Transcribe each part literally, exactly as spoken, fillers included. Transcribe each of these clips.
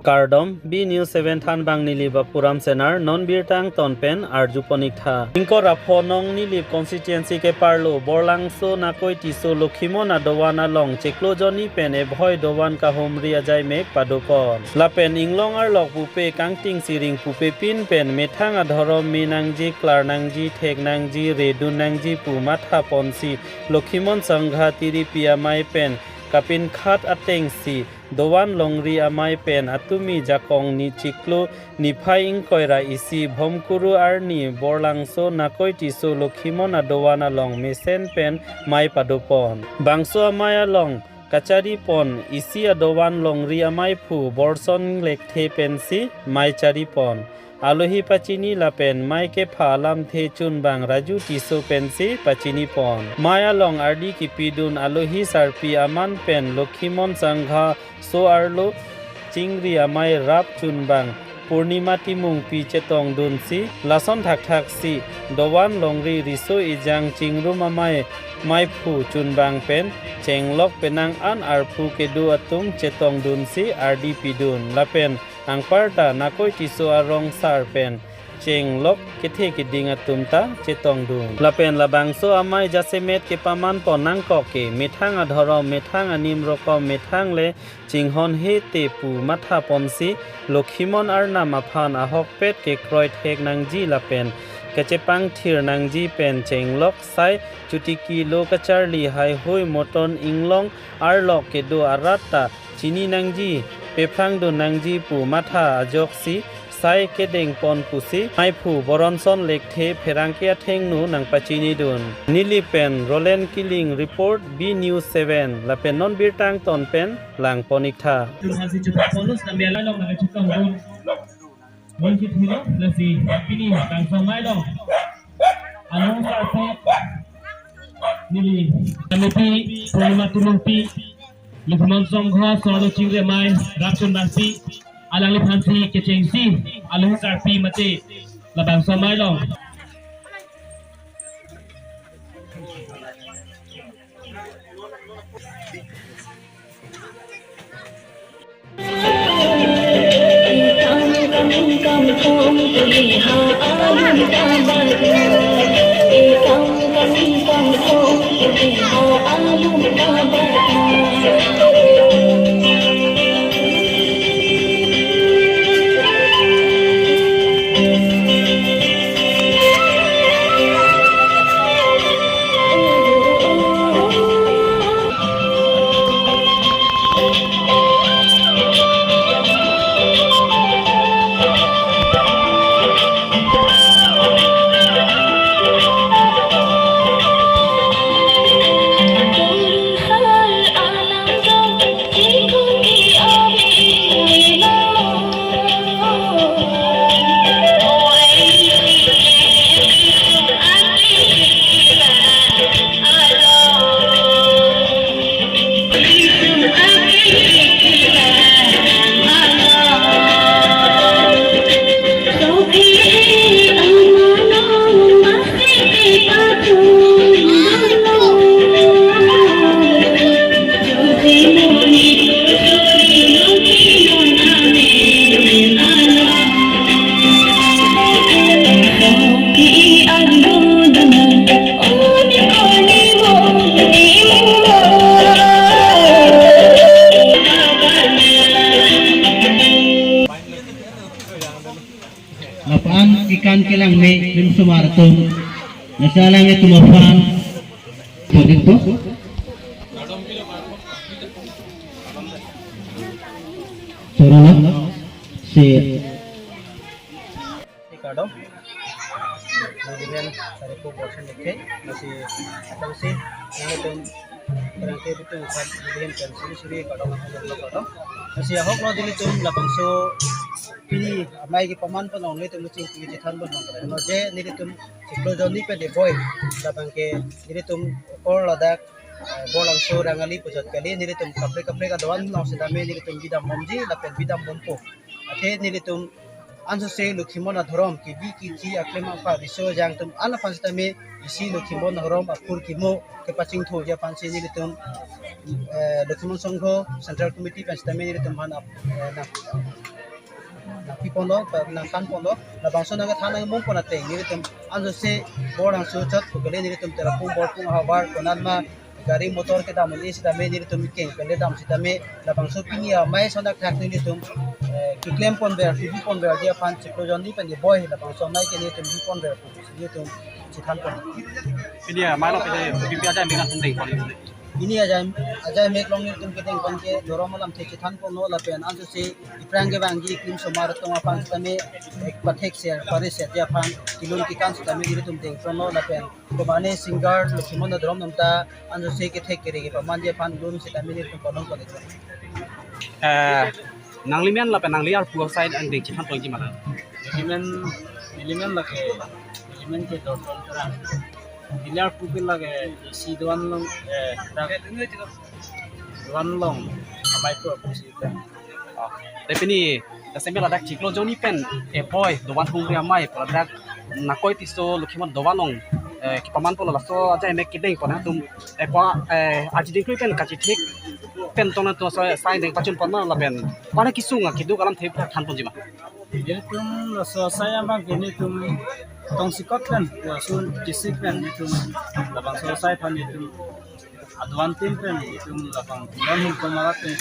Kardom, B News seven thanbang Nilip Bapuram Senar, non birta angton pen arjuponik tha. Ingkoi ra pho Nongnilip constituency keparlo Borlangso Nakoi Tisso Lokhimon adovan along chiklo jonni pen ebhoi dovan kahumri ajaimek padopon. Lapen inglong arlok pupe kangting siring pupe pin pen methang adhorom me nangji, klar nangji, thek nangji, redun nangji pu mathaponsi Lokhimon Sangha Tiripi amei pen kapinkhat atengsi dovan longri amei pen atumi Jakong ni chiklo niphai ingkoi ra isi Bhomkuru arni Borlangso Nakoi Tisso Lokhimon adovan along mesen pen mei padopon. Bangso amei along kacharipon isi adovan longri ameiphu Borson Lekthe pensi mei charipon. Alohi pachini lapen mei kepha alamthe chunbang Raju Tisso pensi pachinipon. Mei along ardi kipidun alohi sarpi aman pen Lokhimon Sangha so-arlo chingri amei rap chunbang Purnima Timungpi chetongdunsi lason thakthaksi dovan longri riso ejang chingrum amei meiphu chunbang pen chenglok penang an arphu kedo atum chetongdunsi ardi pidun lapen anparta Nakoi Tisso arong sar pen chenglok kethe keding atum ta chetongdun. Lapen labangso amei jasemet kepamanpon nangkok ke methang adhorom, methang anim rokom, methang le chinghonhe te pu mathaponsi Lokhimon arnam aphan ahokpet kekroi thek nangji lapen kachepangthir nangji pen chenglok sai chotiki lo kacharli haihui moton inglong arlok kedo arat ta chini nangji, pephrangdun nangji pu matha ajoksi sai kedengpon pusi meiphu Borson Lekthe pherangke athengno nangpachinidun. Nilip pen Roland Killing report, B News seven, lapen non birta angton pen langponik tha. Tum hasi chupa ponus na mela long na chupa long. Mungkin hilo, lasi pini bangso amei along. Anu sa si neli kamipi Purnima Timungpi Lokhimon Sangha so-arlo chingri amei rap chunbangsi alangliphansi kechengsi alohi sarpi mate labangso amei along. Lapu-an kekan kelang me rimsomar atum, nasi alanglitum aphan choding to. Chorolo si. Kardom. Nelimen Saripu Borson Lekthe, lasi atau si nelitum pherangke bitung kan nelimen kan suri suri kardom, kardom. Lasi ahok lo nelitum labangso pini amei kepamanpon along nelitum chingki chethanpon along kada. No je nelitum chiklo jonni pen ebhoi labang ke nelitum kor ladak, eh, Borlangso Rangali puchot kali nelitum kaprek kaprek adovan along sitame nelitum bidam bomji lapen bidam bompo. Athe nelitum ansose Lokhimon adhorom kebi kethi aklem apa riso ejang atum an aphan sitame isi Lokhimon adhorom aphurkimo kepachingthuji aphansi nelitum, eh, Lokhimon Sangha Central Committee aphan sitame nelitum aphan ap-, eh, na nangpiponlo, nangthanponlo, labangso nangkethan nangmung pon ateng nelitum anso se bor angso chot pukele nelitum Tarapung Borpung ahavar konatma gari motor kedam un-e sitame nelitum keng pen le dam sitame labangso pini amei ason athak nelitum, eh, keklem ponver, kebi ponverji aphan chiklo jonni pen iboi labangso amei ke nelitum bi ponver pu nelitum chethanpon. Pini amei along pini kopi pi ajai mek nangtum dengpon? Pini ajai, ajai mek along nelitum kedengpon ke dhorom alamthe chethanponlo lapen anso se iphrang kevangji iklim osomar atum aphan sitame, eh, pathek ser, pare serji aphan kelun kekan sitame nelitum dengponlo lapen komane singer Lokhimon Dhorom atum ta anso se kethek kere kepamanji aphan lun sitame nelitum ponong kali. Eh, nanglimen lapen nangli arpu asai angdeng chethanponji ma? Nelimen, nelimen lake, nelimen ke Dorson Terang. Neli arpu ke lake isi doan along, eh, dak doan along amei pu arpu si ta. Oh, te pini ta semi ladak chiklo jonni pen, eh, iboi doan humri amei pu ladak Nakoi Tisso Lokhimon doan along, eh, kepamanponlo, laso ajai mek kedengpon atum, eh, pa, eh, aji dingkui pen kachithik pen tong nangtum asai deng pachunpon ma lapen pa na kesung akeduk alamthe thanponji ma? Nelitum laso asai abang ke nelitum tongsekot pen laso kesik pen nelitum labangso asai aphan nelitum adoan tin pen nelitum labang doan hum komarat pen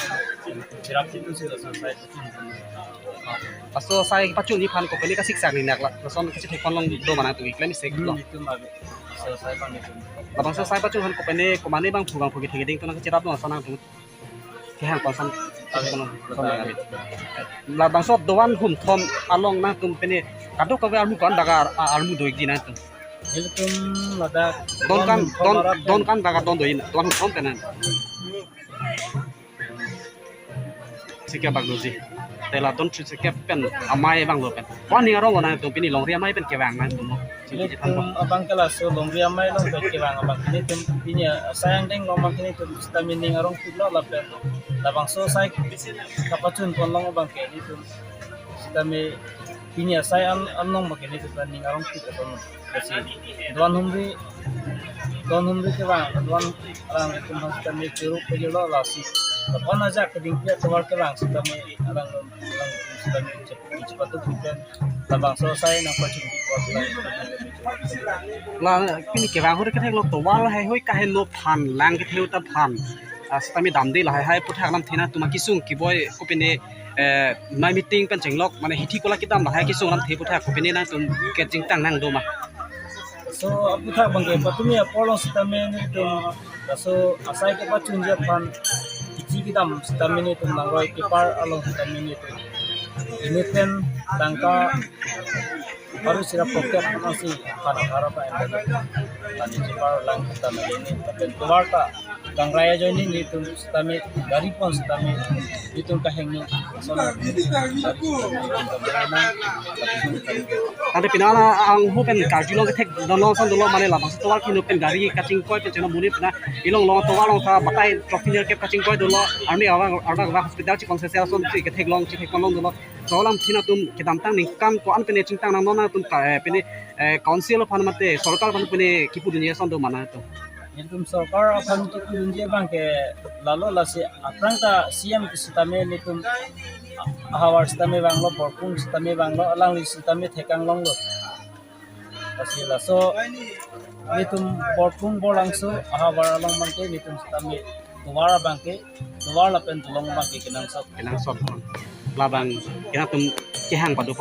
nelitum cherap tin si laso asai. Laso asai pachunji aphan kopine kasiksak ni nak la, lason kachithekpon long do ma nangtum keklem sek lo. Nelitum ave laso asai abang nelitum. Labangso asai pachun aphan kopine komane bangphu bangphu kethek keding to nangkacherap lo asai nangtum kehang pasan. Ave. Labangso doan hum thom along nangtum pine kadokave armu ko-an bak a, armu do-ikji nangtum? Nelitum ladak doan ko-an, doan hum thom don, arat don ko-an bak a don do-ik, doan hum thom pen nang. Sikep bak doji. Te la don sikep pen amei abang lo pen. Ko-an ning arong lo nangtum pini longri amei pen kevang nangtum? Nelitum abang ke laso longri amei along pen kevang abang ke nelitum pini asai angdeng along abang ke nelitum sitame ning arongpik lo lapen labangso asai kapachunpon long abang ke nelitum sitame pini asai an, an along abang ke nelitum ning arongpik lo. Lasi doan humri, doan humri kevang, doan alang nelitum aphan sitame churu pejolo lasi. Lapen ajak keding pia tovar kevang sitame alang, alang sitame chep, chepatu pipen labangso asai nangpachun. La pini kevang ahut kethek lo tovar haihui kaheno aphan, lang kethe ta aphan, ah, sitame damde lahai hai aputhak alamthe nangtum akesung keboi kopine, eh, mei meeting pen chenglok mane hithi kola kedam lahai akesung alamthe aputhak kopine nangtum kechingtang nang do ma? Laso aputhak abang ke patumi apor along sitame nelitum laso asai kepachunji aphan hithi kedam sitame nelitum langroi kepar along sitame nelitum inut pen tangka baru sirap pocket masih kana harap apa yang tadi. Tadi cepar lang kita neli ini, tapi keluar tak? Kangrai ajoine nelitum sitame gari pon sitame nelitum kahingno. Sono. Tadi pinala ang hu pen karjulong kethek don long ason dolo mane labangso tovar keheno pen gari kachingkoi pen cheno monit pina ilong long tovar along ta batai trophy nerkep kachingkoi dolo, arni awang arda hospital chikong sese ason si kethek long chithekpon long dolo. Laso alamthe nangtum kedamtang ningkan ko-an pine chingtang nangnon nangtum ka, eh, pine, eh, council aphan mate sorkar aphan pine kipudunji ason do ma nangtum? Nelitum sorkar aphan kipudunji abang ke lalo lasi aphrang ta C M ke sitame nelitum ahavar sitame vanglo, Borpung sitame vanglo, alangli sitame thekang longlo. Lasi laso nelitum Borpung Borlangso ahavar along abang ke nelitum sitame tovar abang ke, tovar lapen dolong abang ke kenangsot. Kenangsot. Labang kenangsot kehang pado pon.